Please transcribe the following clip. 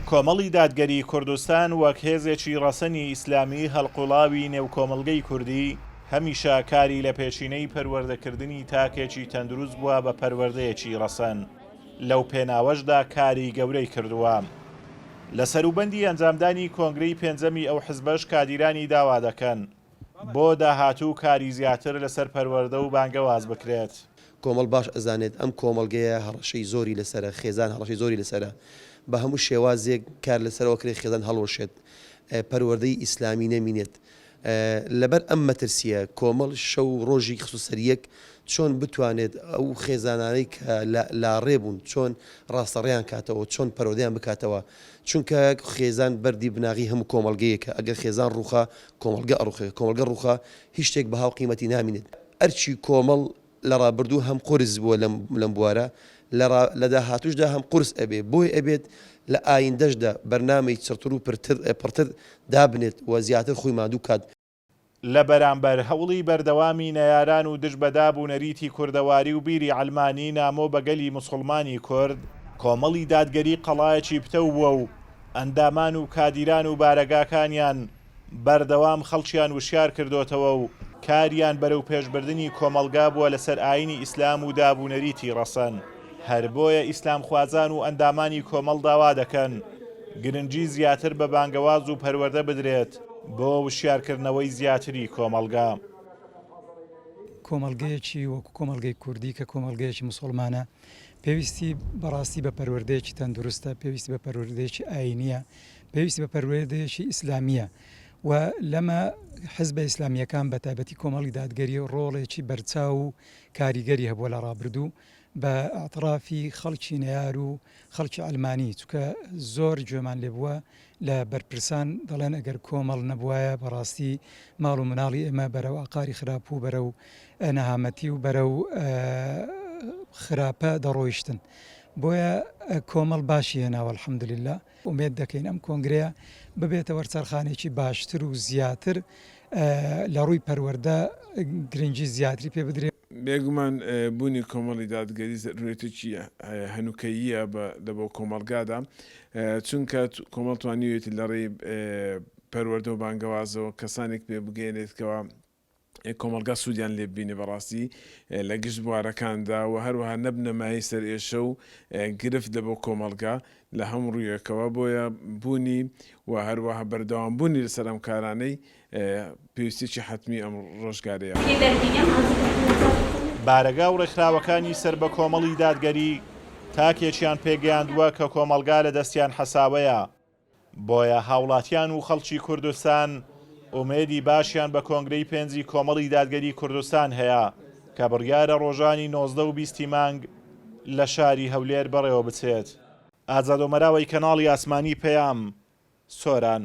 کۆمەڵی دادگەری کوردستان وەک هێزێکی ڕەسەنی ئیسلامی هەڵقوڵاوی نێو کۆمەڵگەی کوردی، هەمیشە کاری لە پێشینەی پەروەردەکردنی تاکێکی تەندروست بووە بە پەروەردەیەکی ڕەسەن، لەو پێناوەشدا کاری گەورەی کردووە. لە سەروبەندی ئەنجامدانی کۆنگرەی پێنجەمی ئەو حزبەش کادیرانی داوا دەکەن بۆ داهاتوو کاری زیاتر لەسەر پەروەردە و بانگەواز بکرێت. کۆمەڵ باش ئەزانێت ئەم کۆمەڵگەیە هەڕەشەی زۆری لەسەرە، خێزان هەڕەشەی زۆری لەسەرە، بە هەموو شێوازێک کار لەسەرەوە کرێت خێزان هەڵوەشێت، پەروەردەی ئیسلامی نەمینێت، لەبەر ئەم مەترسییە کۆمەڵ شەو و ڕۆژی خستووە سەر یەک چۆن بتوانێت ئەو خێزانانەی کە لاڕێ بوون چۆن ڕاستەڕێیان کاتەوە، چۆن پەروەردەیان بکاتەوە، چونکە خێزان بەردی بناغەی هەموو کۆمەڵگەیەکە، ئەگەر خێزان ڕووخا کۆمەڵگە ئەڕوخێ، کۆمەڵگە ڕووخا هیچ شتێک بەها و قیمەتی نامینێت. ئەرکی کۆمەڵ لە ڕابردوو هەم قورس بووە لەم لەم بوارە، لە ڕا لە داهاتووشدا هەم قورس ئەبێ، بۆیە ئەبێت لە ئایندەشدا بەرنامەی چڕتر و پرتر پڕتر دابنێت و زیاتر خۆی ماندوو بکات. لە بەرامبەر هەوڵی بەردەوامی نەیاران و دژ بە داب و نەریتی کوردەواری و بیری عەلمانی نامۆ بە گەلی موسوڵمانی کورد، کۆمەڵی دادگەری قەڵایەکی پتەو بووە و ئەندامان و کادیران و بارەگاکانیان بەردەوام خەڵکیان وشیار کردۆتەوە و کاریان بەرەو پێشبردنی کۆمەڵگا بووە لەسەر ئاینی ئیسلام و داب و نەریتی ڕەسەن. هەر بۆیە ئیسلامخوازان و ئەندامانی کۆمەڵ داوا دەکەن گرنگی زیاتر بە بانگەواز و پەروەردە بدرێت بۆ وشیارکردنەوەی زیاتری کۆمەڵگا. کۆمەڵگەیەکی وەکو کۆمەڵگەی کوردی کە کۆمەڵگەیەکی موسوڵمانە پێویستی بەڕاستی بە پەروەردەیەکی تەندروستە، پێویستی بە پەروەردەیەکی ئایینییە، پێویستی بە پەروەردەیەکی ئیسلامییە و لەمە حزبە ئیسلامییەکان بە تایبەتی کۆمەڵی دادگەری ڕۆڵێکی بەرچاو و کاریگەری هەبووە لە ڕابردوو بە ئیعترافی خەڵکی نەیار و خەڵکی عەلمانی چونکە زۆر گوێمان لێ بووە لە بەرپرسان دەڵێن ئەگەر کۆمەڵ نەبوایە بەڕاستی ماڵ و مناڵی ئێمە بەرەو ئاقاری خراپ و بەرەو نەهامەتی و بەرەو خراپە دەڕۆیشتن بۆیە کۆمەڵ باشی هێناوە الحمدللە ئومێد دەکەین ئەم کۆنگرەیە ببێتە وەرچەرخانێکی باشتر و زیاتر لە ڕووی پەروەردە گرنگی زیاتری پێ بدرێت. بێگومان بوونی کۆمەڵی دادگەری زەرورەتێکی هەنوکەییە لە بۆ کۆمەڵگادا، چونکە کۆمەڵ توانیویەتی لە ڕێی پەروەردە و بانگەوازەوە کەسانێک پێ بگەیەنێت کەوا کۆمەڵگا سوودیان لێ ببینێ بەڕاستی لە گشت بوارەکاندا و هەروەها نەبنە مایەی سەرئێشە و گرفت لە بۆ کۆمەڵگا لە هەموو ڕوویەکەوە، بۆیە بوونی و هەروەها بەردەوام بوونی لەسەر ئەم کارانەی پێویستیەکی حەتمی ئەم ڕۆژگارەیە. بارەگا و ڕێکخراوەکانی سەر بە کۆمەڵی دادگەری تاکێکیان پێگەیاندووە کە کۆمەڵگا لە دەستیان حەساوەیە، بۆیە هاوڵاتیان و خەڵکی کوردستان ئومێدی باشیان بە کۆنگرەی پێنجی کۆمەڵی دادگەری کوردستان هەیە کە بڕیارە ڕۆژانی 19 و 20 مانگ لە شاری هەولێر بەڕێوەبچێت. ئازاد ئۆمەراوەی کەناڵی ئاسمانی پەیام، سۆران.